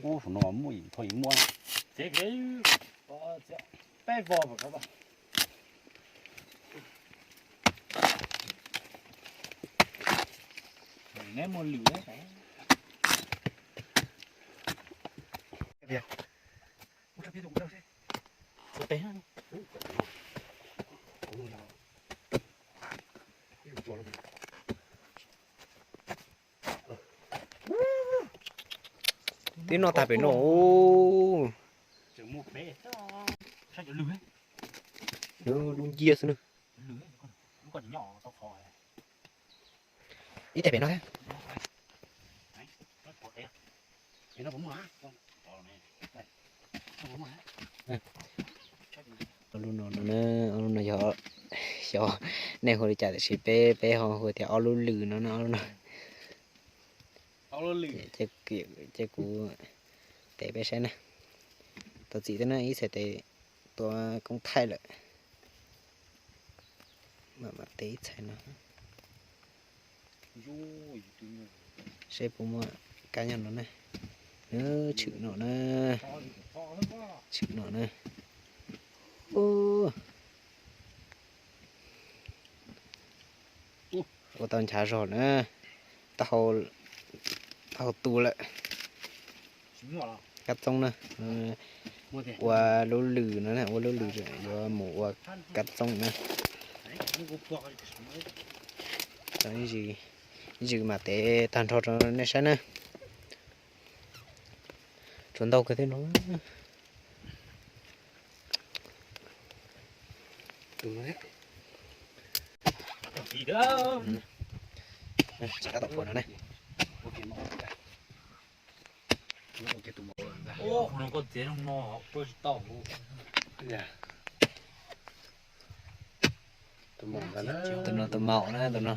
Ub, saum no muaj, thaj yeej muaj. Peb vos. Neb muaj lwm. Twb noj tag pem no. Dub nciab xwb na. Ib teg pem no thiab. Lub no, lub no yog, yog nej hu li cas tiam sis peb, peb ho hu tias ob lub lwm no, ob lub no. Ces kuv tev peb saib na. Tau txim thiab na, ib txhais tes tua koob thaij lawm. Mam mam tev ib txhais no. Saib puas muaj kab nyob no na. Tshwm no na. Tshwm no na. Ua tau nchav zog na. Taub hau tu lawm. Kab txoob na. Ua lub lwm no, ua lub lwm yuav mus ua kab txoob na. Ib zis mam tev tag nrho rau nej saib na. Tsuas ntau kawg thiab no. Tus no tus maum na, tus no.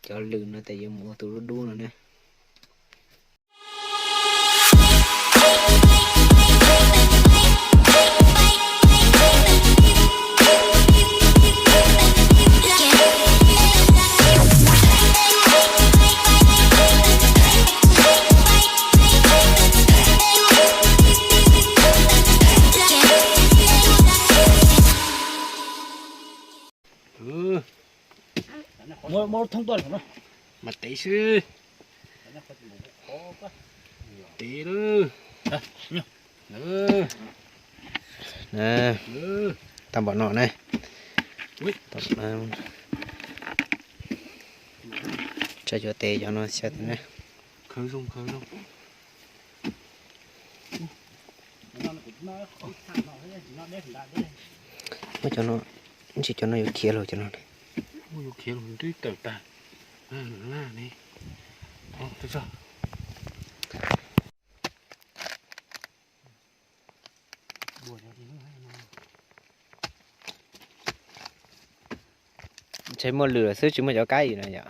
Cov lwm no tes yuav mus ua tus dub dub no na. Mas tev xwb. Tev lawm. Tag npaum no na. Tsa cov tes cov no xyaw tes na. Muab cov no, ntsis cov no yuav khiav los cov no. Yuav khiav los twb tawm tag. Ntshe muaj lwm xwb tsis muaj cov kab ib no yom.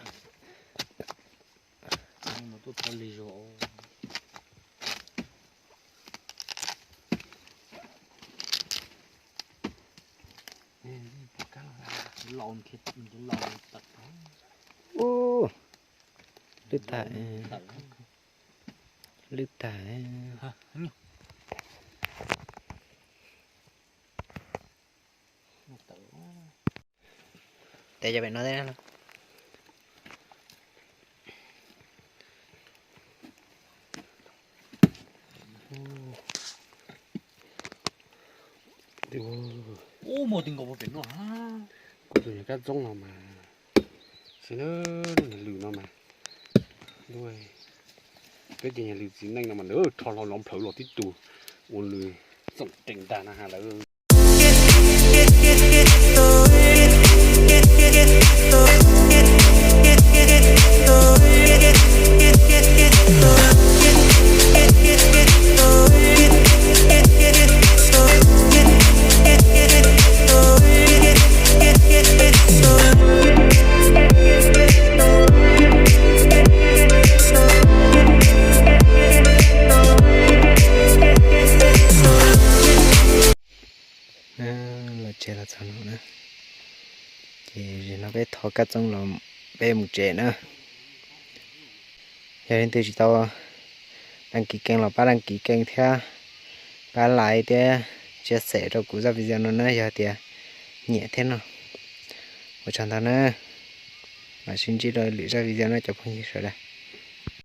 Ub, lwj tag, lwj tag. Tes cov pem no thiab. Ub, muaj twg nkaus pem no. Kuv tus nyuag kab txoob no mas, xwb na, lub nyuag lwm no mas, peb cov nyuag lwm txiv neej no mas nws rho hlo lov nplhawv los tib tug ua lwm txoom rees ntag na ha lawm. Tsev los txog no na, ces no peb thov Kab Txooj los peb mus tsev na. Yog leej twg tsis tau đăng ký kênh los pab đăng ký kênh thiab, pab like thiab chia sẻ rau kuv zaj video no na yog tias nyiam thiab no. Ua tsaug ntau na, mam sib ntsib rau lwm zaj video no cov phooj ywg sawv daws.